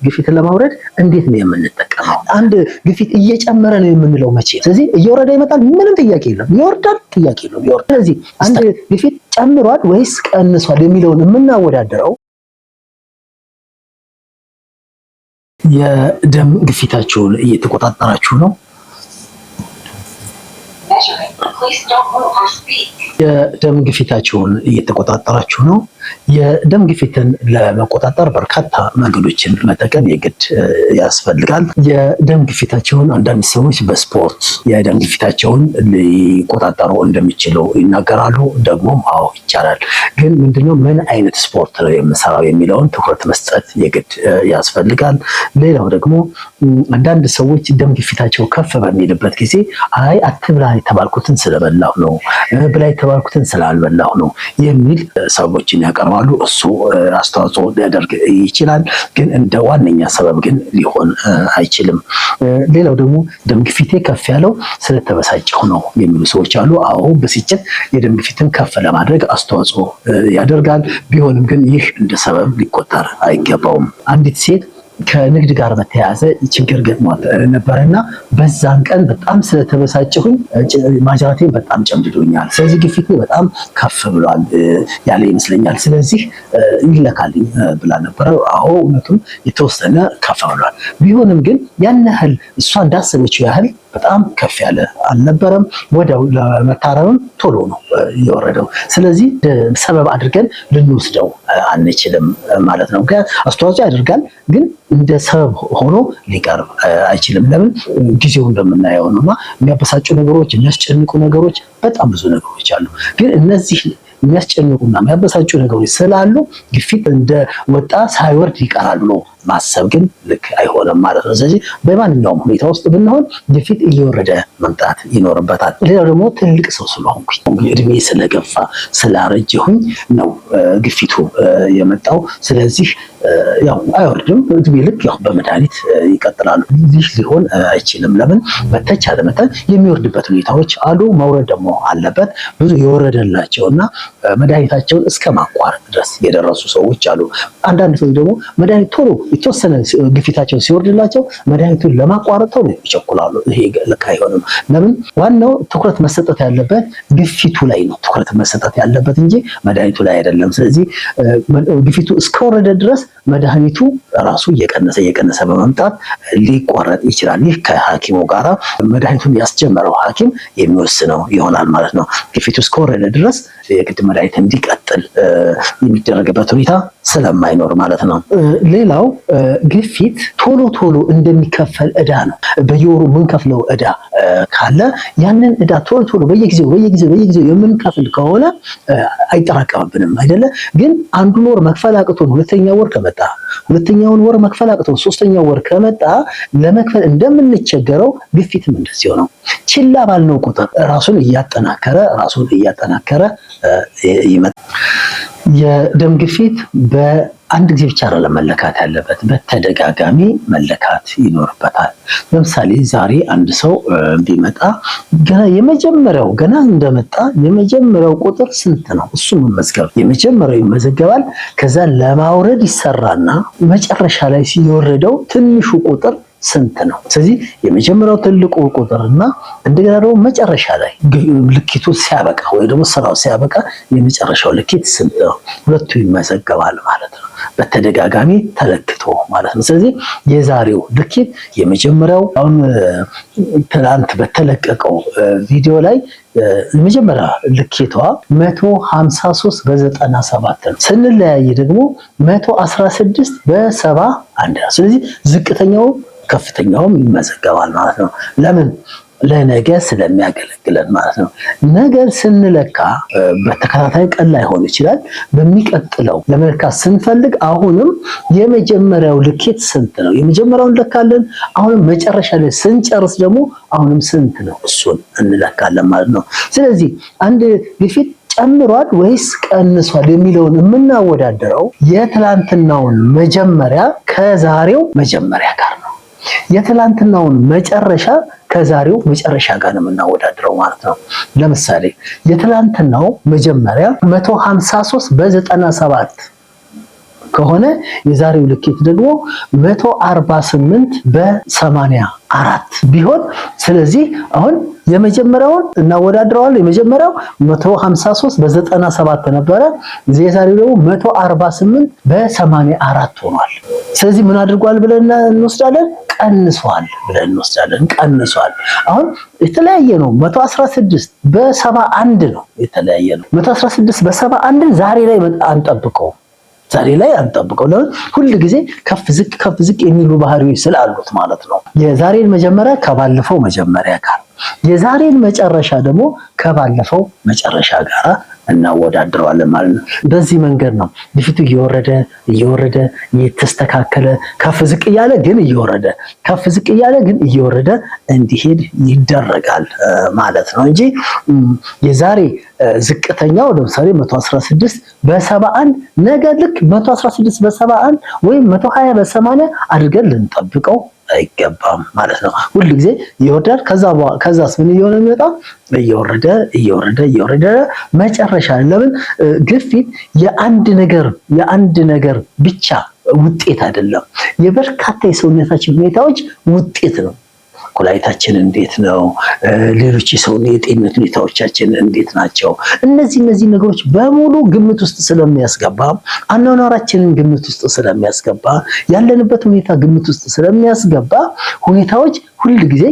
ግፊትን ለማውረድ እንዴት ነው የምንጠቀመው? አንድ ግፊት እየጨመረ ነው የምንለው መቼ? ስለዚህ እየወረደ ይመጣል፣ ምንም ጥያቄ የለም። ይወርዳል፣ ጥያቄ የለውም፣ ይወርዳል። ስለዚህ አንድ ግፊት ጨምሯል ወይስ ቀንሷል የሚለውን የምናወዳደረው የደም ግፊታችሁን እየተቆጣጠራችሁ ነው። የደም ግፊታችሁን እየተቆጣጠራችሁ ነው። የደም ግፊትን ለመቆጣጠር በርካታ መንገዶችን መጠቀም የግድ ያስፈልጋል። የደም ግፊታቸውን አንዳንድ ሰዎች በስፖርት የደም ግፊታቸውን ሊቆጣጠሩ እንደሚችሉ ይናገራሉ። ደግሞም አዎ ይቻላል። ግን ምንድነው ምን አይነት ስፖርት ነው የምሰራው የሚለውን ትኩረት መስጠት የግድ ያስፈልጋል። ሌላው ደግሞ አንዳንድ ሰዎች ደም ግፊታቸው ከፍ በሚልበት ጊዜ አይ አትብላ የተባልኩትን ስለበላሁ ነው፣ ብላ የተባልኩትን ስላልበላሁ ነው የሚል ሰዎችን ያቀርባሉ። እሱ አስተዋጽኦ ሊያደርግ ይችላል፣ ግን እንደ ዋነኛ ሰበብ ግን ሊሆን አይችልም። ሌላው ደግሞ ደም ግፊቴ ከፍ ያለው ስለተበሳጨሁ ነው የሚሉ ሰዎች አሉ። አዎ ብስጭት የደም ግፊትን ከፍ ለማድረግ አስተዋጽኦ ያደርጋል። ቢሆንም ግን ይህ እንደ ሰበብ ሊቆጠር አይገባውም። አንዲት ሴት ከንግድ ጋር በተያያዘ ችግር ገጥሟት ነበረና በዛን ቀን በጣም ስለተበሳጨሁኝ ማጅራቴን በጣም ጨምድዶኛል፣ ስለዚህ ግፊቴ በጣም ከፍ ብሏል ያለ ይመስለኛል፣ ስለዚህ ይለካልኝ ብላ ነበረ። አዎ እውነቱም የተወሰነ ከፍ ብሏል። ቢሆንም ግን ያን ያህል እሷ እንዳሰበችው ያህል በጣም ከፍ ያለ አልነበረም። ወዲያው ለመታረምም ቶሎ ነው የወረደው። ስለዚህ ሰበብ አድርገን ልንወስደው አንችልም ማለት ነው። ምክንያት አስተዋጽኦ ያደርጋል፣ ግን እንደ ሰበብ ሆኖ ሊቀርብ አይችልም። ለምን ጊዜው እንደምናየው ነው እና የሚያበሳጩ ነገሮች፣ የሚያስጨንቁ ነገሮች በጣም ብዙ ነገሮች አሉ። ግን እነዚህ የሚያስጨንቁና የሚያበሳጩ ነገሮች ስላሉ ግፊት እንደ ወጣ ሳይወርድ ይቀራል ብሎ ማሰብ ግን ልክ አይሆንም ማለት ነው። ስለዚህ በማንኛውም ሁኔታ ውስጥ ብንሆን ግፊት እየወረደ መምጣት ይኖርበታል። ሌላው ደግሞ ትልቅ ሰው ስለሆንኩኝ እድሜ ስለገፋ ስላረጀሁኝ ነው ግፊቱ የመጣው። ስለዚህ ያው አይወርድም፣ እድሜ ልክ ያው በመድኃኒት ይቀጥላሉ። ይህ ሊሆን አይችልም። ለምን በተቻለ መጠን የሚወርድበት ሁኔታዎች አሉ። መውረድ ደግሞ አለበት። ብዙ የወረደላቸው እና መድኃኒታቸውን እስከ ማቋረጥ ድረስ የደረሱ ሰዎች አሉ። አንዳንድ ሰዎች ደግሞ መድኃኒት ቶሎ የተወሰነ ግፊታቸው ሲወርድላቸው መድኃኒቱን ለማቋረጥ ቶሎ ይቸኩላሉ። ይሄ ልክ አይሆንም። ለምን ዋናው ትኩረት መሰጠት ያለበት ግፊቱ ላይ ነው ትኩረት መሰጠት ያለበት እንጂ መድኃኒቱ ላይ አይደለም። ስለዚህ ግፊቱ እስከወረደ ድረስ መድኃኒቱ ራሱ እየቀነሰ እየቀነሰ በመምጣት ሊቋረጥ ይችላል። ይህ ከሐኪሙ ጋራ መድኃኒቱን ያስጀመረው ሐኪም የሚወስነው ይሆናል ማለት ነው። ግፊቱ እስከወረደ ድረስ የግድ መድኃኒት እንዲቀጥል የሚደረግበት ሁኔታ ስለማይኖር ማለት ነው። ሌላው ግፊት ቶሎ ቶሎ እንደሚከፈል ዕዳ ነው። በየወሩ የምንከፍለው ዕዳ ካለ ያንን ዕዳ ቶሎ ቶሎ በየጊዜው በየጊዜው በየጊዜው የምንከፍል ከሆነ አይጠራቀምብንም አይደለ? ግን አንዱን ወር መክፈል አቅቶን ሁለተኛ ወር ከመጣ፣ ሁለተኛውን ወር መክፈል አቅቶን ሶስተኛው ወር ከመጣ ለመክፈል እንደምንቸገረው ግፊትም እንደዚሁ ነው። ችላ ባልነው ቁጥር ራሱን እያጠናከረ ራሱን እያጠናከረ ይመጣል። የደም ግፊት በአንድ ጊዜ ብቻ አይደለም መለካት ያለበት፣ በተደጋጋሚ መለካት ይኖርበታል። ለምሳሌ ዛሬ አንድ ሰው ቢመጣ ገና የመጀመሪያው ገና እንደመጣ የመጀመሪያው ቁጥር ስንት ነው? እሱ መመዝገብ የመጀመሪያው ይመዘገባል። ከዛ ለማውረድ ይሰራና መጨረሻ ላይ የወረደው ትንሹ ቁጥር ስንት ነው? ስለዚህ የመጀመሪያው ትልቁ ቁጥርና እንደገና ደግሞ መጨረሻ ላይ ልኬቱ ሲያበቃ ወይ ደግሞ ስራው ሲያበቃ የመጨረሻው ልኬት ስንት ነው? ሁለቱ ይመዘገባል ማለት ነው። በተደጋጋሚ ተለክቶ ማለት ነው። ስለዚህ የዛሬው ልኬት የመጀመሪያው አሁን ትናንት በተለቀቀው ቪዲዮ ላይ የመጀመሪያ ልኬቷ 153 በ97 ነው። ስንለያይ ደግሞ 116 በ71 ነው። ስለዚህ ዝቅተኛው ከፍተኛውም ይመዘገባል ማለት ነው። ለምን? ለነገ ስለሚያገለግለን ማለት ነው። ነገ ስንለካ በተከታታይ ቀን ላይሆን ይችላል። በሚቀጥለው ለመለካት ስንፈልግ አሁንም የመጀመሪያው ልኬት ስንት ነው? የመጀመሪያውን እንለካለን። አሁንም መጨረሻ ላይ ስንጨርስ ደግሞ አሁንም ስንት ነው? እሱን እንለካለን ማለት ነው። ስለዚህ አንድ ግፊት ጨምሯል ወይስ ቀንሷል የሚለውን የምናወዳደረው የትላንትናውን መጀመሪያ ከዛሬው መጀመሪያ ጋር ነው። የትላንትናውን መጨረሻ ከዛሬው መጨረሻ ጋር ነው የምናወዳድረው ማለት ነው። ለምሳሌ የትላንትናው መጀመሪያ 153 በ97 ከሆነ የዛሬው ልኬት ደግሞ 148 በ84 ቢሆን፣ ስለዚህ አሁን የመጀመሪያውን እናወዳድረዋለን። የመጀመሪያው 153 በ97 ነበረ። የዛሬው ደግሞ 148 በ84 ሆኗል። ስለዚህ ምን አድርጓል ብለን እንወስዳለን? ቀንሷል ብለን እንወስዳለን። ቀንሷል። አሁን የተለያየ ነው። 116 በ71 ነው፣ የተለያየ ነው። 116 በ71 ዛሬ ላይ አንጠብቀውም። ዛሬ ላይ አንጠብቀው። ለምን? ሁል ጊዜ ከፍ ዝቅ ከፍ ዝቅ የሚሉ ባህሪዎች ስላሉት ማለት ነው። የዛሬን መጀመሪያ ከባለፈው መጀመሪያ ጋር፣ የዛሬን መጨረሻ ደግሞ ከባለፈው መጨረሻ ጋር እናወዳድረዋለን ማለት ነው። በዚህ መንገድ ነው ግፊቱ እየወረደ እየወረደ እየተስተካከለ፣ ከፍ ዝቅ እያለ ግን እየወረደ፣ ከፍ ዝቅ እያለ ግን እየወረደ እንዲሄድ ይደረጋል ማለት ነው እንጂ የዛሬ ዝቅተኛው ለምሳሌ 116 በ71 ነገ ልክ 116 በ71 ወይም 120 በ80 አድርገን ልንጠብቀው አይገባም ማለት ነው። ሁል ጊዜ ይወርዳል። ከዛስ ምን እየሆነ የሚመጣው? እየወረደ እየወረደ እየወረደ መጨረሻ። ለምን? ግፊት የአንድ ነገር ብቻ ውጤት አይደለም። የበርካታ የሰውነታችን ሁኔታዎች ውጤት ነው። ኩላሊታችን እንዴት ነው? ሌሎች የሰው የጤንነት ሁኔታዎቻችን እንዴት ናቸው? እነዚህ ነገሮች በሙሉ ግምት ውስጥ ስለሚያስገባ፣ አኗኗራችንን ግምት ውስጥ ስለሚያስገባ፣ ያለንበት ሁኔታ ግምት ውስጥ ስለሚያስገባ፣ ሁኔታዎች ሁል ጊዜ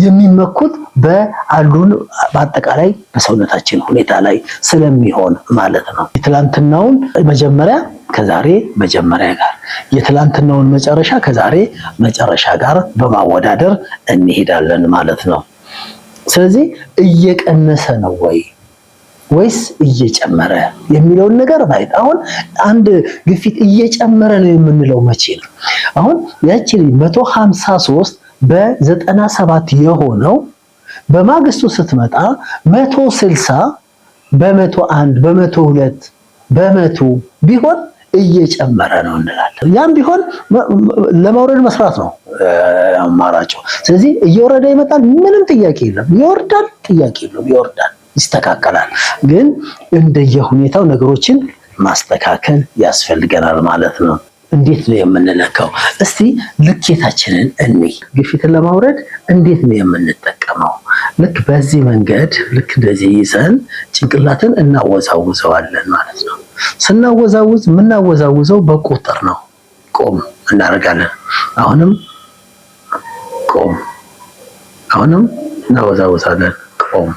የሚመኩት በአሉን በአጠቃላይ በሰውነታችን ሁኔታ ላይ ስለሚሆን ማለት ነው። የትላንትናውን መጀመሪያ ከዛሬ መጀመሪያ ጋር፣ የትላንትናውን መጨረሻ ከዛሬ መጨረሻ ጋር በማወዳደር እንሄዳለን ማለት ነው። ስለዚህ እየቀነሰ ነው ወይ ወይስ እየጨመረ የሚለውን ነገር ማየት። አሁን አንድ ግፊት እየጨመረ ነው የምንለው መቼ ነው? አሁን ያቺ 153 በ97 የሆነው በማግስቱ ስትመጣ 160 በ101፣ በ102፣ በ100 ቢሆን እየጨመረ ነው እንላለን። ያም ቢሆን ለመውረድ መስራት ነው አማራጩ። ስለዚህ እየወረደ ይመጣል፣ ምንም ጥያቄ የለም። ይወርዳል፣ ጥያቄ የለም። ይወርዳል፣ ይስተካከላል። ግን እንደየሁኔታው ነገሮችን ማስተካከል ያስፈልገናል ማለት ነው። እንዴት ነው የምንለካው? እስቲ ልኬታችንን እንይ። ግፊትን ለማውረድ እንዴት ነው የምንጠቀመው? ልክ በዚህ መንገድ፣ ልክ እንደዚህ ይዘን ጭንቅላትን እናወዛውዘዋለን ማለት ነው። ስናወዛውዝ የምናወዛውዘው በቁጥር ነው። ቆም እናደርጋለን። አሁንም ቆም፣ አሁንም እናወዛውዛለን። ቆም፣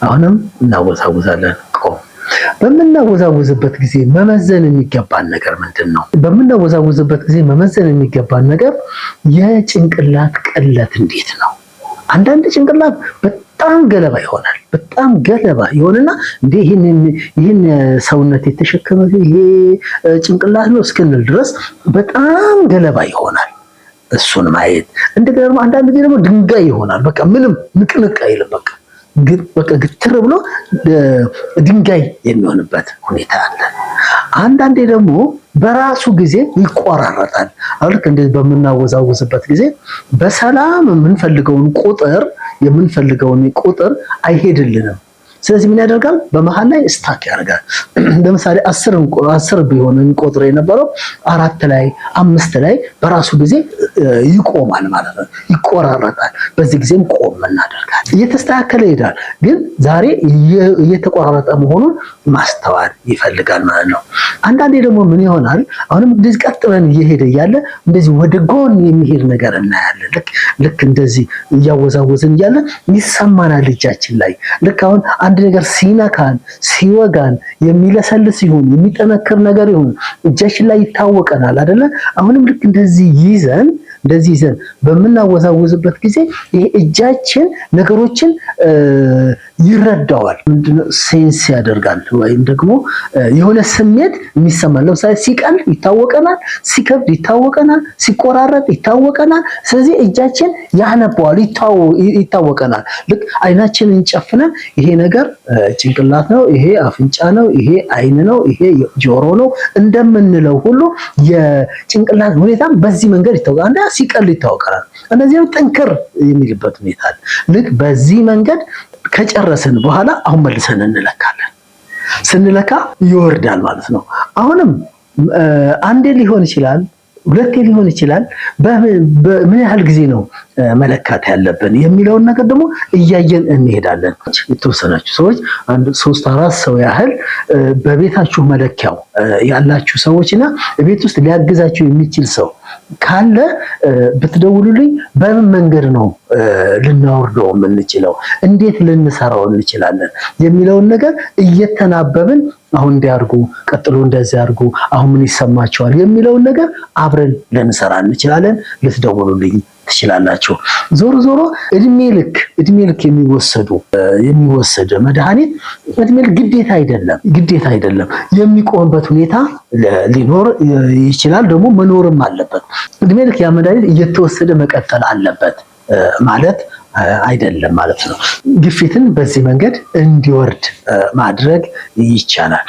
አሁንም እናወዛውዛለን። ቆም። በምናወዛውዝበት ጊዜ መመዘን የሚገባን ነገር ምንድን ነው? በምናወዛውዝበት ጊዜ መመዘን የሚገባን ነገር የጭንቅላት ቅለት እንዴት ነው? አንዳንድ ጭንቅላት በጣም ገለባ ይሆናል። በጣም ገለባ ይሆንና እንዴ ይህን ሰውነት የተሸከመ ይሄ ጭንቅላት ነው እስክንል ድረስ በጣም ገለባ ይሆናል። እሱን ማየት። እንደገና ደግሞ አንዳንድ ጊዜ ደግሞ ድንጋይ ይሆናል። በቃ ምንም ንቅንቅ አይልም። በቃ ግትር ብሎ ድንጋይ የሚሆንበት ሁኔታ አለ። አንዳንዴ ደግሞ በራሱ ጊዜ ይቆራረጣል። ልክ እንደዚህ በምናወዛውዝበት ጊዜ በሰላም የምንፈልገውን ቁጥር አይሄድልንም። ስለዚህ ምን ያደርጋል? በመሀል ላይ stuck ያደርጋል። ለምሳሌ 10 ቢሆን እንቆጥር የነበረው አራት ላይ፣ አምስት ላይ በራሱ ጊዜ ይቆማል ማለት ነው፣ ይቆራረጣል። በዚህ ጊዜም ቆም እናደርጋለን። እየተስተካከለ ይሄዳል። ግን ዛሬ እየተቆራረጠ መሆኑን ማስተዋል ይፈልጋል ማለት ነው። አንዳንዴ ደግሞ ምን ይሆናል? አሁንም እንደዚህ ቀጥ ብለን እየሄደ እያለ እንደዚህ ወደ ጎን የሚሄድ ነገር እናያለን። ልክ እንደዚህ እያወዛወዝን እያለ ይሰማናል እጃችን ላይ። ልክ አሁን አንድ ነገር ሲነካን፣ ሲወጋን፣ የሚለሰልስ ይሁን የሚጠነክር ነገር ይሁን እጃችን ላይ ይታወቀናል አይደለ? አሁንም ልክ እንደዚህ ይዘን በምናወዛውዝበት ጊዜ ይሄ እጃችን ነገሮችን ይረዳዋል። ምንድነው? Sense ያደርጋል ወይም ደግሞ የሆነ ስሜት የሚሰማል። ለምሳሌ ሲቀል ይታወቀናል፣ ሲከብድ ይታወቀናል፣ ሲቆራረጥ ይታወቀናል። ስለዚህ እጃችን ያነበዋል፣ ይታወቀናል። ልክ አይናችንን ጨፍነን ይሄ ነገር ጭንቅላት ነው፣ ይሄ አፍንጫ ነው፣ ይሄ አይን ነው፣ ይሄ ጆሮ ነው እንደምንለው ሁሉ የጭንቅላት ሁኔታም በዚህ መንገድ ይታወቃል። አንዳ ሲቀል ይታወቃል። እነዚህ ጥንክር የሚልበት ሁኔታ አለ። ልክ በዚህ መንገድ ከጨረስን በኋላ አሁን መልሰን እንለካለን። ስንለካ ይወርዳል ማለት ነው። አሁንም አንዴ ሊሆን ይችላል፣ ሁለቴ ሊሆን ይችላል። በምን ያህል ጊዜ ነው መለካት ያለብን የሚለውን ነገር ደግሞ እያየን እንሄዳለን። የተወሰናችሁ ሰዎች አንድ ሶስት አራት ሰው ያህል በቤታችሁ መለኪያው ያላችሁ ሰዎች እና ቤት ውስጥ ሊያግዛችሁ የሚችል ሰው ካለ ብትደውሉልኝ፣ በምን መንገድ ነው ልናወርደው የምንችለው፣ እንዴት ልንሰራው እንችላለን የሚለውን ነገር እየተናበብን አሁን እንዲህ አርጉ፣ ቀጥሎ እንደዚህ አርጉ፣ አሁን ምን ይሰማቸዋል የሚለውን ነገር አብረን ልንሰራ እንችላለን። ልትደውሉልኝ ትችላላችሁ። ዞሮ ዞሮ እድሜ ልክ የሚወሰድ መድኃኒት እድሜ ልክ ግዴታ አይደለም። የሚቆምበት ሁኔታ ሊኖር ይችላል፣ ደግሞ መኖርም አለበት። እድሜ ልክ ያ መድኃኒት እየተወሰደ መቀጠል አለበት ማለት አይደለም ማለት ነው። ግፊትን በዚህ መንገድ እንዲወርድ ማድረግ ይቻላል።